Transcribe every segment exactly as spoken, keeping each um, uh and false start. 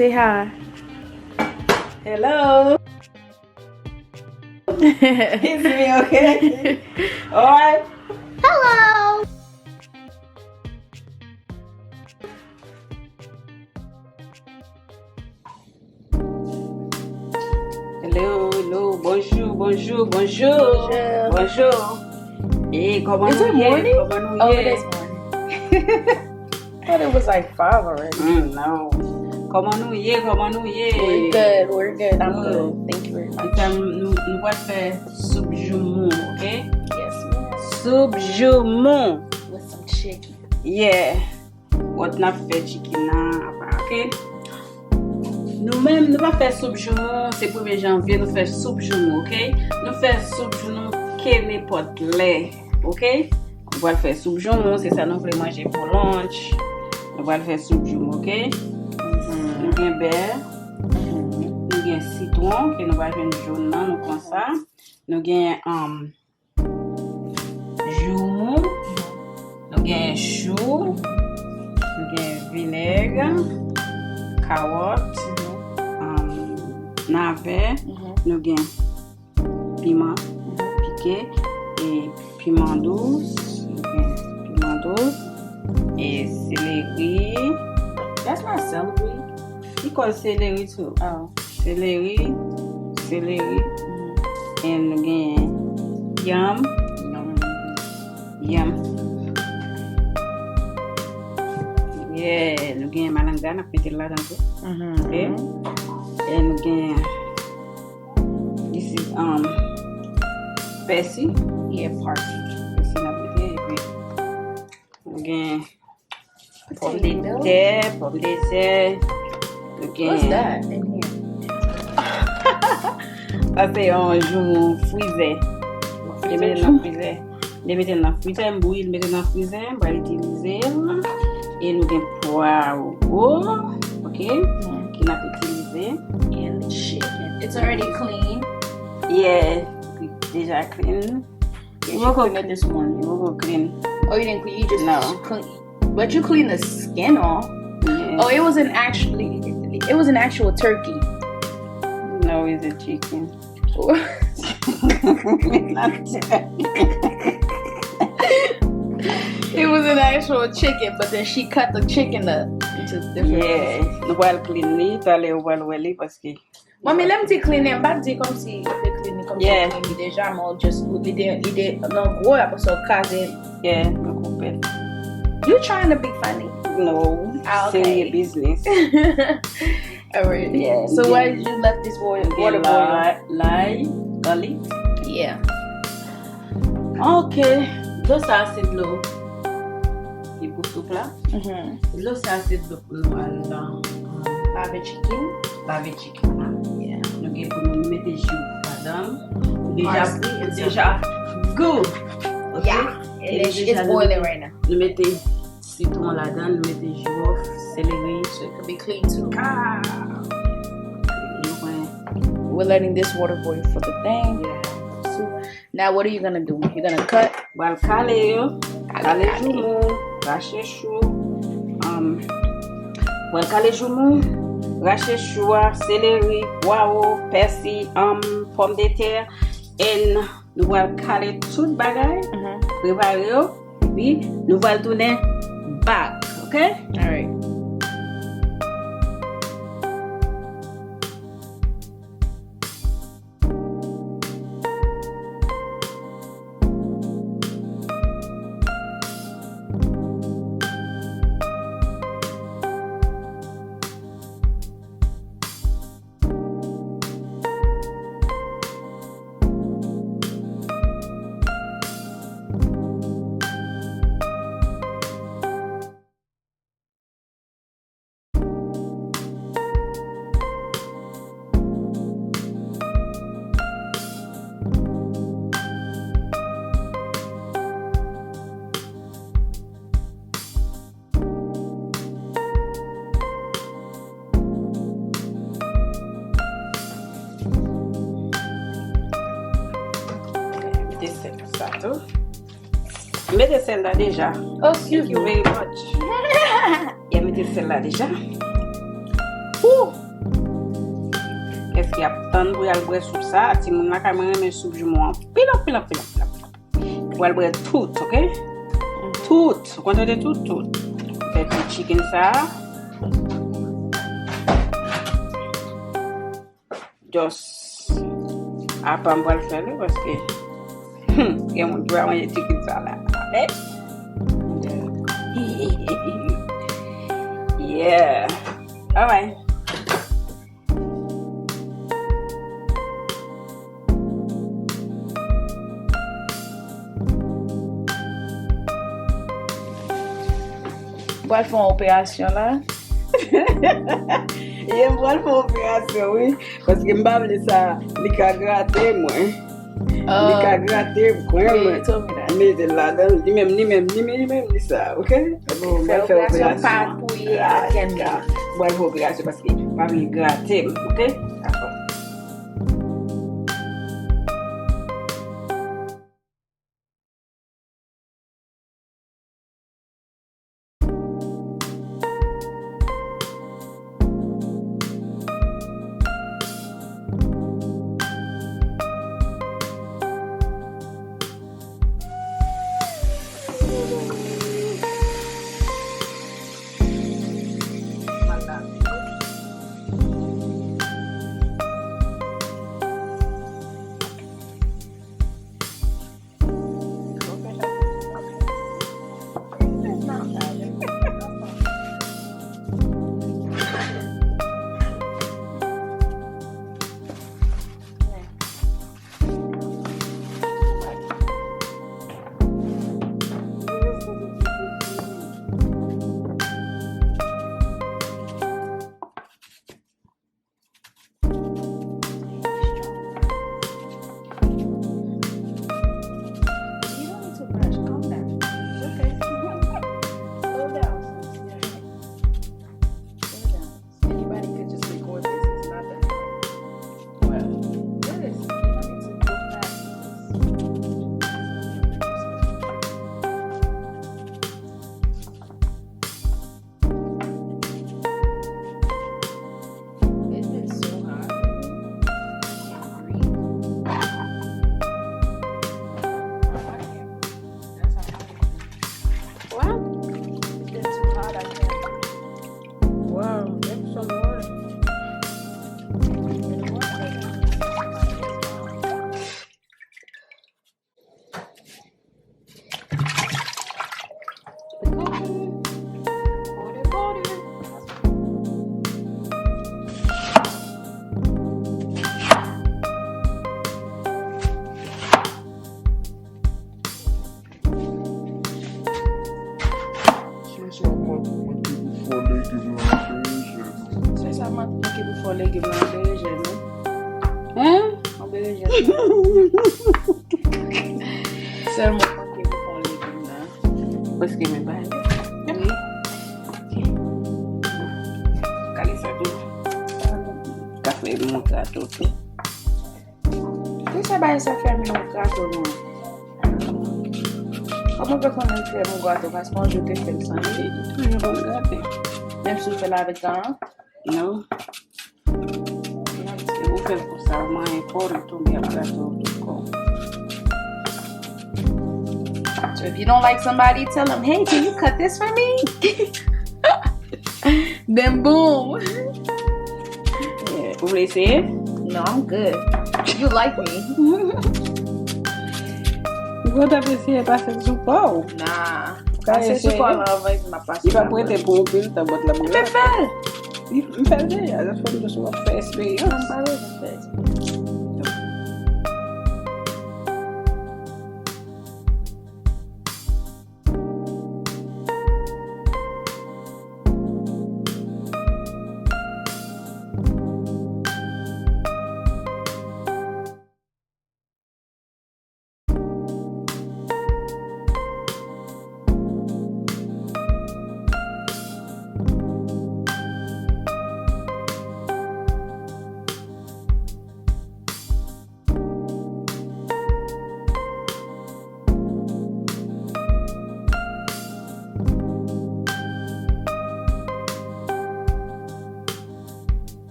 Say hi. Hello. It's me, okay? All right. Hello. Hello, hello, bonjou, bonjou, bonjou. Bonjou. Bonjou. Hey, kòman nou ye? Kòman nou ye? Oh, it is morning. I thought it was like five already. Mm, no. Kòman nou ye? Kòman nou ye? We're good, we're good. I'm good. Thank you very much. Nou, nou pral fè soup joumou, okay? Yes, ma'am. Soup joumou. With some chicken. Yeah. Wòt n ap fè chicken nan apa, okay? Nou menm, nou pa fè soup joumou, se premye janvye, nou fè soup joumou, okay? Nou fè soup joumou ke nenpòt lè, okay? Nou pral fè soup joumou, se sa nou vle manje pou lunch. Nou pral fè soup joumou, okay? Nou gen bè, nou gen sitwon, ke nou pa jwenn joun nan, nou pran sa. Nou gen, um, joumou, nou gen chou, nou gen vinèg, kawòt, um, navè, nou gen piman pike, e piman dous, nou gen piman dous, e seleri. That's not celery. He called celery too. Oh. Seleri, seleri. And nou gen yanm. Yanm. Yeah, nou gen malanga, n ap mete l ladan tou. Okay. And nou gen, this is, um, pèsi. Yeah, parsley. Pèsi n ap mete, epi nou gen pòmdetè, pòmdetè. Nou gen. What's that in here? Sa se yon joumou frizè. Li mete nan frizè. Li mete nan frizè, m bouyi, li mete nan frizè, m pral itilize l. E nou gen pwawo, okay, ke n ap itilize. And the chicken. It's already clean. Yeah, deja clean. She cleaned it this morning. Li poko clean. Oh, you didn't clean. You just clean. But you clean the skin off. Yeah. Oh, it wasn't actually. It was an actual turkey. No, it's a chicken. Not turkey. It was an actual chicken, but then she cut the chicken up into different pieces. Yeah. Nou pral clean li, talè ou pral wè li paske Mami, lè m di clean, m pa t di kòmsi yo te clean li, kòmsi yo clean li deja, men w just, li te, li te nan gwo, apre sa w kraze. Yeah, mwen koupe. You trying to be funny? No, ah, okay. Serye business. Alright. Yeah, so why did you left this water, water boil? Lay, garlic. Yeah. Ok, dlo sa a se dlo ki pou soup la. Dlo sa a se dlo pou nou al nan lave chicken. Lave chicken la. Nou gen pou nou mete ji ladan. Deja, deja good. Ok? Yeah, it's boiling right now. Nou mete sitwon ladan, nou mete ji wòf, seleri. So it could be clean too. Ah. We're letting this water boil for the thing. Yeah. So, now what are you gonna do? You're gonna cut? Pral kale yo. Kale joumou, rache chou. Um, pral kale joumou, rache chou a, seleri, pwawo, pèsi, um, pòmdetè. And nou pral kale tout bagay, prepare yo, epi nou pral tounen back, ok? Alright. Mete sèl sa tou. Mete sèl la deja. Oh, excuse me. Thank you very much. Yeah, mete sèl la deja. Woo! Kès ki ap tann pou y al bwè soup sa? Timoun lakay mwen renmen soup joumon anpil, anpil, anpil, anpil, anpil. Ou al bwè tout, oke? Tout. Ou konn tande tout, tout. Fè ti chicken sa. Just apa m pral fè l wi, paske hmm, gen moun ki pa manje chicken sa la. Eh? Yeah. Alright. M pral fè yon operasyon la. Yeah, m pral fè yon operasyon, wi. Paske m pa vle sa, li ka grate mwen. Li ka grate m, kwè mwen. Mete l ladan l, li menm, li menm, li menm, li menm, li sa, oke? Bon, m pral fè operasyon. Fè operasyon pa touye a kenbe. M pral fè operasyon paske m pa vle grate m, oke? Dakò. You don't need to rush. Calm down. It's okay. Slow down, sis. Slow down. Anybody could just record this. It's not that hard. Well, yes, you don't need to go fast. It's been so hot. I can't breathe. I can't. That's how hot it is. Well, it's been too hot. I can't breathe. Wow, that's some water. Sè sa manke pou fè legim nan, berejèn wi. Sè sa manke pou fè legim nan, berejèn wi. Hein? An berejèn. Sèlman manke pou fè legim nan. Paske men bagay. Wi. Gade sa tou. Ka fè moun grato tou. Kisa bagay sa fè m yon grato non? Kòman w fè konnen l fè m yon grato? Paske yon jou te fè m sa. Li toujou ban m grato. Menm si w fè l avèk tan an? Non. Se ou fè l konsa, ou manyen kò w, li tonbe ap grato w tout kò w. So if you don't like somebody, tell them, "Hey, can you cut this for me?" Then boom. Yeah, ou vle eseye? No, I'm good. You like me. Ou konn ap eseye pase sou pa w. Nah. Pase sou pa w la, anvan epi m ap pase. Li pa prete pou anpil tan, but la. Men fè l. M fè l deja, sa fè m jis w ap fè eksperyans. M pa bezwen fè eksperyans.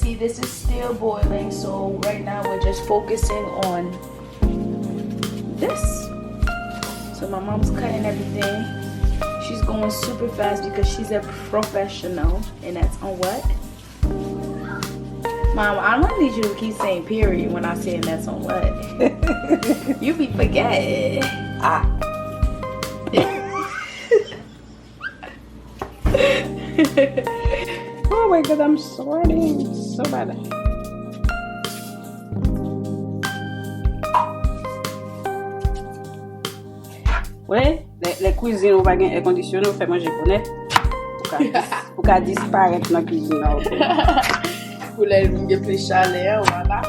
See, this is still boiling, so right now we're just focusing on this. So my mom's cutting everything. She's going super fast because she's a professional, and that's on what? Mom, I don't need you to keep saying period when I say and that's on what. You be forgetting. Ah. Oh my God, I'm sweating so bad. Wè, lè, lè kwizin ou pa gen air conditioner, ou fè manje bonè. Ou ka dis-, ou ka disparèt nan kwizin nan, ok? Koulè l vin gen plis chalè, wala.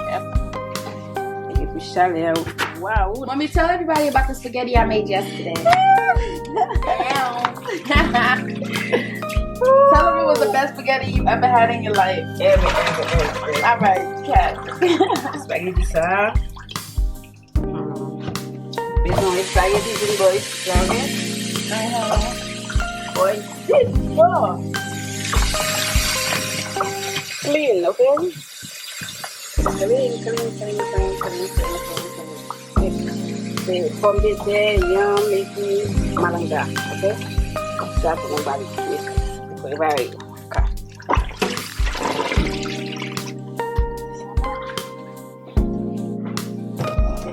Gen plis chalè, waw. Mommy, tell everybody about the spaghetti I made yesterday. Damn. Tell them it was the best spaghetti you ever had in your life. Ever, ever, ever, ever. All right, cat. Spaghetti sa. Hmm. Bezwen espageti vin bò isit la, ok? Aha. Bò isit, bò. Clean, ok? Clean, clean, clean, clean. Se pòmdetè, yanm, epi malanga, ok? Sa pou nou ba li. Prepare yo.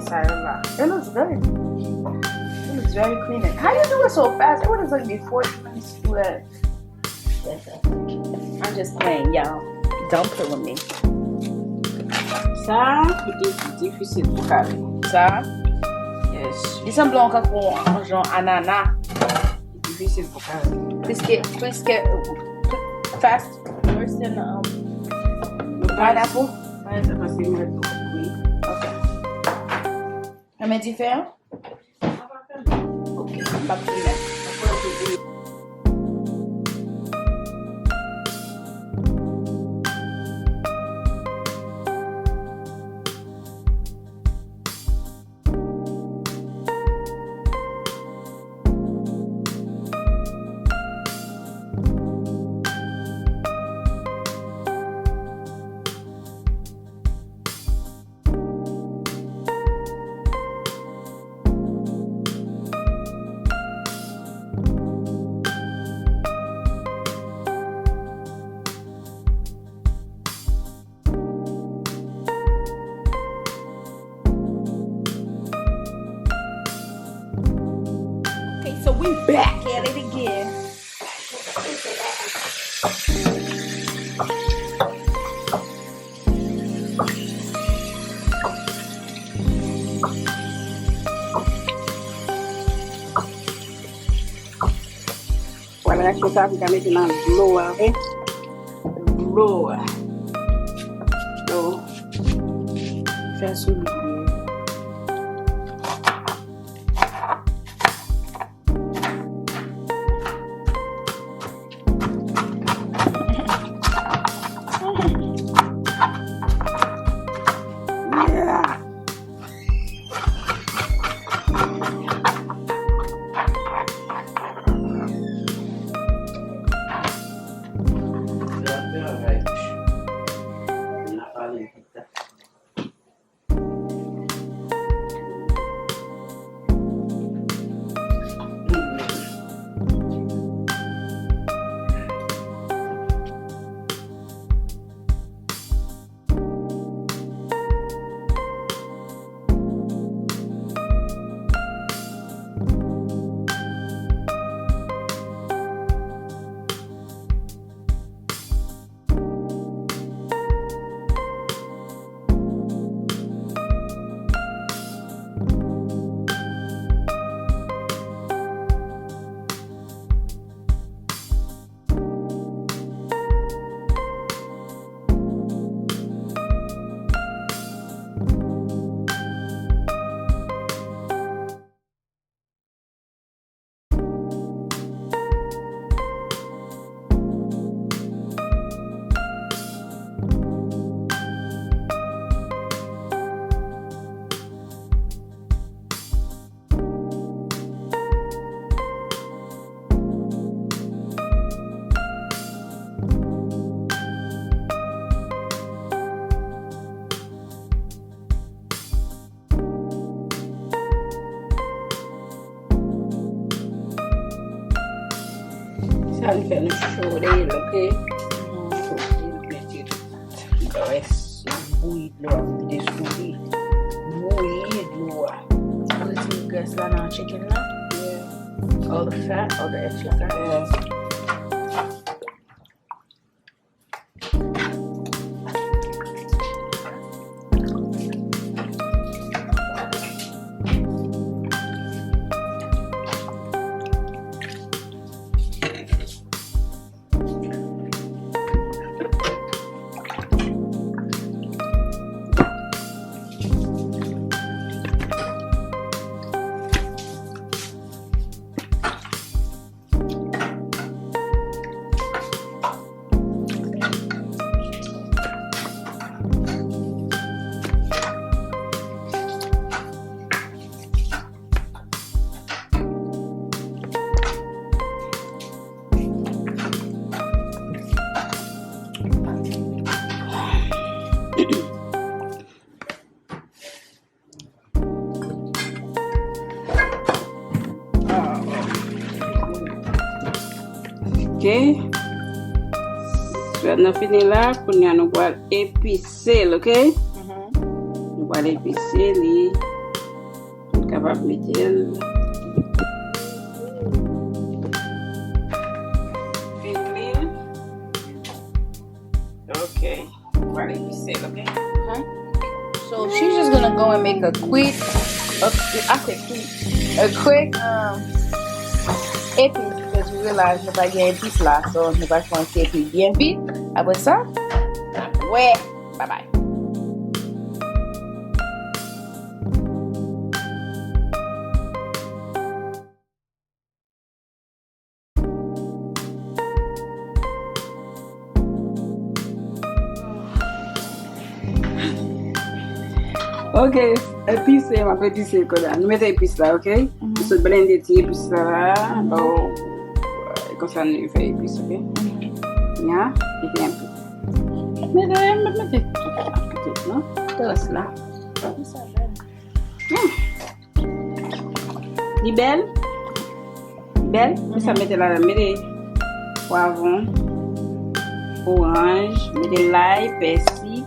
Sa yo la. It looks good. It looks very clean. How you do it so fast? It would have took me forty minutes to do that. I'm just playing, y'all. Don't play with me. Sa, li difisil pou kale. Sa? Yes. Li sanble yon kankou yon jan anana. Difisil pou kale. Plis ke, plis ke, fast, worse than, um, pineapple. Pineapple, paske mwen tou. Ok. Renmen dife an? Ok, m p ap fouye. Okay, so we back at it again. Pral rache sa pou ka mete nan dlo a, ok? Dlo a. Dlo. Fè sou li byen. Yeah. Sa n fè nou chode l, oke? So, nou mete tout rès, nou bouyi dlo a, nou vide sou li. Bouyi dlo a. Pou retire grès la nan chicken la. Yeah. All the fat, all the extra fat. Yeah. Ok. Sou nan fini la, kounye a nou pral epise l, ok? Mhm. Nou pral epise li. Nou kapab mete l. Vin li. Ok. Pral epise l, ok? Mhm. So she's just gonna go and make a quick, a, I say quick, a quick, um, epis, because we realize nou pa gen epis la, so nou pral fè yon ti epis byen vit. Apre sa, n ap wè. Bye bye. Ok, epise, m ap epise kounye a. Nou mete epis la, ok? Mhm. Nou sot blende ti epis la la. Mhm. Bon, konsa nou fè epis, ok? Mhm. Ya, mete enpe. Mete, mete tout, tout, non? Tout la. Sa bèl. Hmm. Li bèl? Bèl? Mwen sa mete ladan, mete pwavwon, oranj, mete lay, pèsi,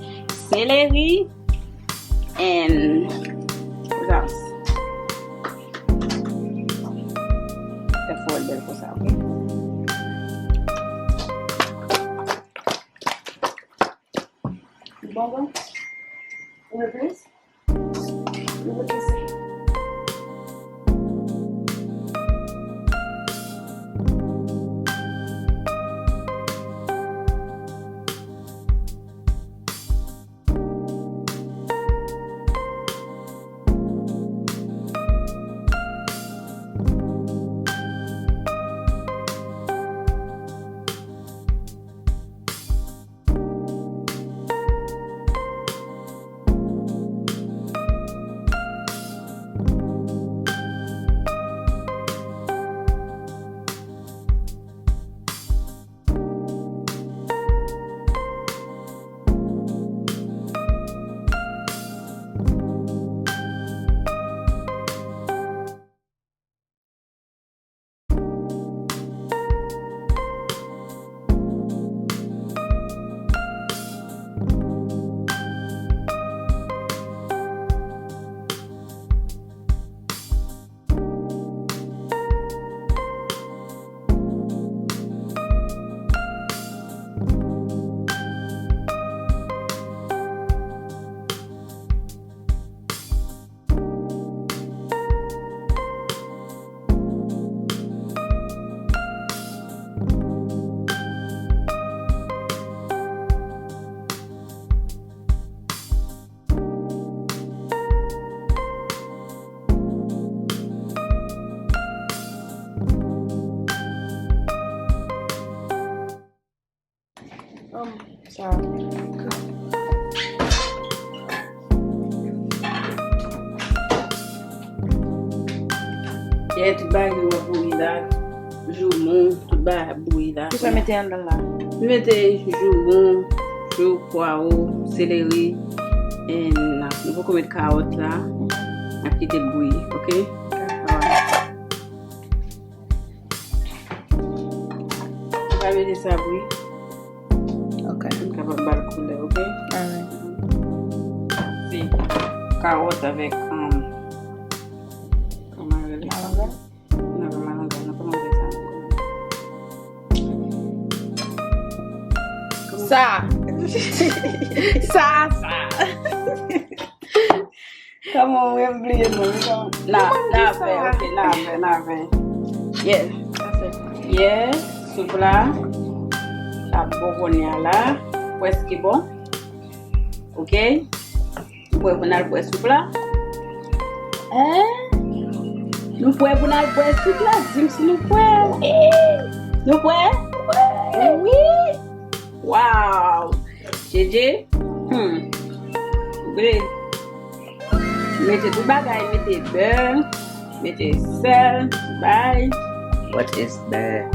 seleri, and what else? Fè fò l bèl konsa, ok? Bon, bon. Ou vle plis? Um, sa. Yeah, tout bagay yo ap bouyi la. Joumou, tout bagay ap bouyi la. Kisa w mete anndan la? M mete joumou, jou, pwawo, seleri, and, uh, nou poko met kawòt la. N ap kite l bouyi, ok? Alright. Mete sa bouyi. Ok. M kapab ba l koulè, ok? Alright. Se kawòt avèk, um, kòman yo rele sa? Malanga? Non, pa malanga, non, kòman yo rele sa? Sa. Sa, sa. Kòman mwen bliye non, non. Na, navè, ok, navè, navè. Yeah. Yeah, soup la. L ap bon kounye a la. Prèske bon. Ok. Nou prè pou n al bwè soup la? Hein? Nou prè pou n al bwè soup la? Di m si nou prè. Nou prè? Wi. Wow. Djedje. Hmm. Wi. Mete tout bagay, mete bè, mete sèl, bay. What is bè?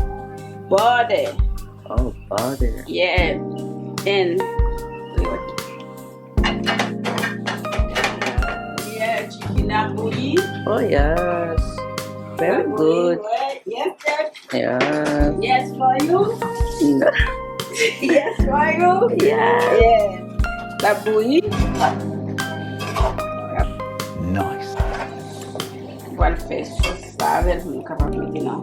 Bòdè. Oh, bòdè. Yeah. And, yeah, chicken ap bouyi. Oh, yes. Very good. Yes, chef. Yes. Yes for you. Yes for you. Yeah. Yeah. L ap bouyi. Nice. M pral fè sòs la avè l pou nou kapab mete nan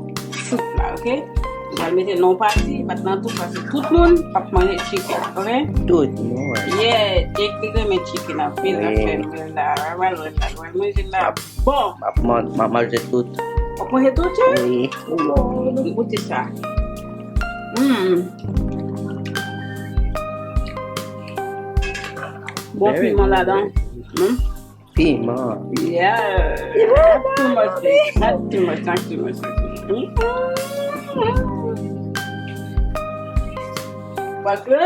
soup la, ok? M pral mete nan yon pati, m pa t nan tout, paske tout moun p ap manje chicken, ok? Tout moun. Yeah, Jake li renmen chicken anpil, l ap fè l la, l ap manje l la. Bon. M ap man-, m ap manje tout. W ap manje tout, chè? Wi. Wow, nou goute sa. Mm. Bon piman ladan. Mm. Piman. Yeah. Not too much, babe. Not too much, not too much, not too much. Mm. Paske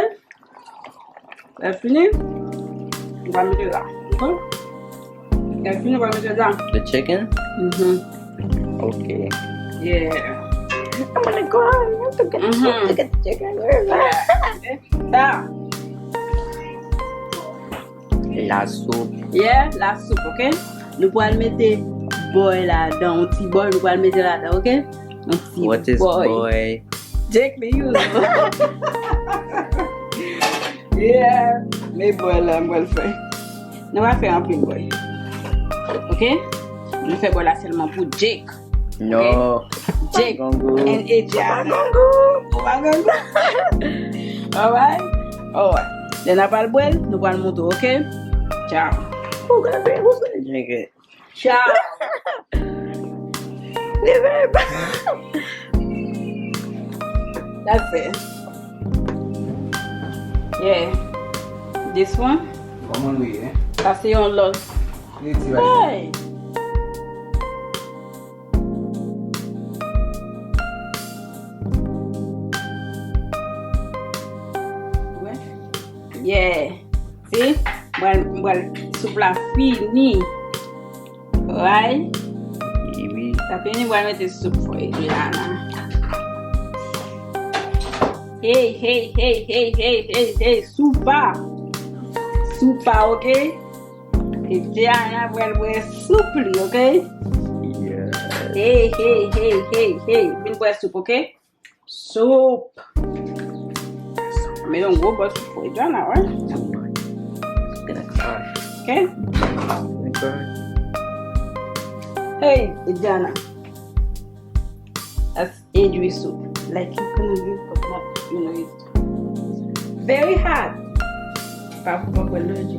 Lè fini, ou va mete la. Ok? Lè fini, ou va mete la. The chicken? Mhm. Ok. Yeah. I'm gonna go out to get, to get the chicken. Yeah. Sa. La soup. Yeah, la soup, ok? Nou pral mete bòy ladan, yon ti bòy, nou pral mete ladan, ok? Yon ti bòy. What is bòy? Jake li, you know. Yeah, men bòy la, m pral fè. Nou va fè anpil bòy. Ok? Nou fè bòy la sèlman pou Jake. No. Ok? Jake and Adriana. Ou pa gongo. Alright? Alright. Lè n ap al bwè l, nou pral montre w, ok? Ciao. Who gonna drink? Who's gonna drink it? Ciao. Li very bad. That's it. Yeah. This one? Kòman nou ye? Sa se yon lòt. Li ti bagay. Hey! Yeah. Si, mwen, mwen, soup la fini. Right? Wi. Sa fini, mwen mete soup fò Adriana. Hey, hey, hey, soupa. Soupa, ok? Adriana pral bwè soup li, ok? Yeah. Hey, hey, hey, hey, hey. Vin bwè soup, ok? Soup. Mete yon gwo bò soup pou Adriana, wi. Ok? Hey, Adriana. That's Adri soup. Like you couldn't give up, not, you know, it's very hard. Pa pou pa bwè lòt.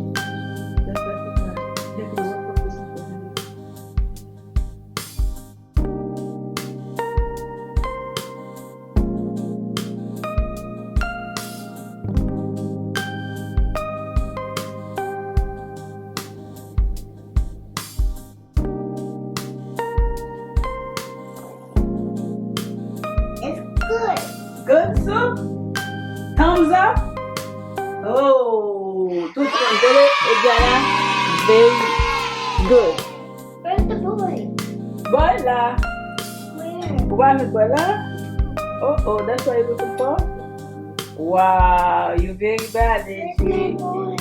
It's good. Good soup? Thumbs up? Oh, tout moun tande Adriana, very good. Where's the boy? Boy la. Where? Ou pa met boy la? Oh, oh, that's what you're looking for? Wow, you very bad, Adri. Where's my boy?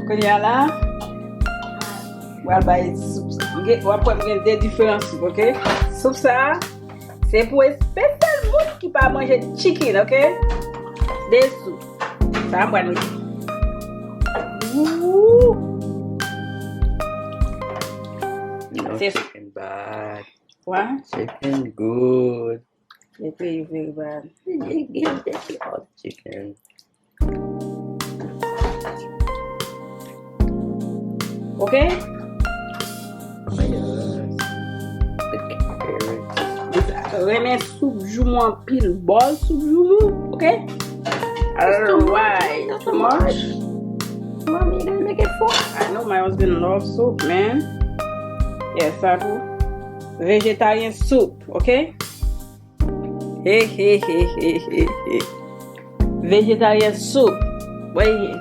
Kounye a la, w al bay soup sa. M gen, w ap wè m gen de diferan soup, oke? Soup sa, se pou espesyal moun ki pa manje chicken, oke? De soup. Sa m pral mete. Woo! You know, se chicken bad. What? Chicken good. They tell you very bad. They give that all chicken. Okay? Renmen soup joumou anpil. Bòl soup joumou, okay? Alright. Too much. Mommy, you gotta make it four. I know my husband loves soup, man. Yes, I do. Vegetarian soup, okay? He, he, he. Vegetarian soup. Wait here.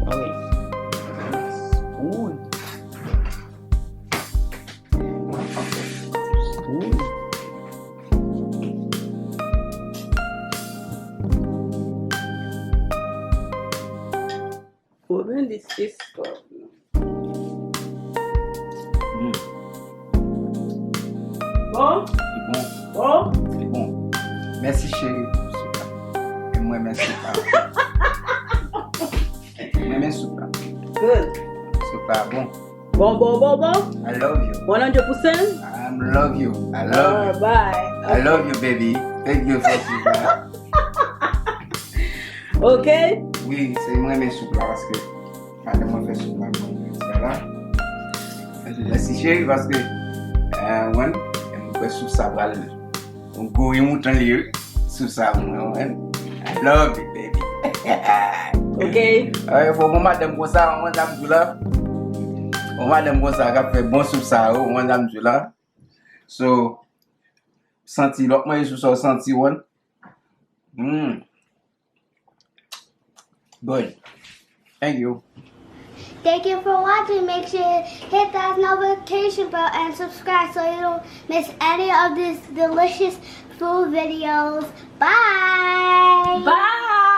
Mommy. Ooh. Ooh. Open this, this. Mm. Bon? Li bon. Bon? Li bon. Mèsi, cheri, pou soup la. E mwen, mèsi pa. Mwen, men soup la. Good. Soup la bon. Bon, bon, bon, bon. I love you. One hundred percent? I love you. I love you. Bye. I love you, baby. Thank you for soup la. Ok? Wi, se mwen men soup la paske madanm mwen fè soup la pou mwen. Sa va? Mèsi cheri paske, eh, mwen, mwen kwè soup sa pral yon gwo mouton li wi. Soup sa mwen, mwen. I love you, baby. Ok. Alright, bon, bon madanm konsa, mwen sa m di la. Bon madanm konsa k ap fè bon soup sa yo, mwen sa m di la. So, santi, lòt manje soup sa yo santi, wan. Mm. Good. Thank you. Thank you for watching. Make sure you hit that notification bell and subscribe so you don't miss any of these delicious food videos. Bye. Bye.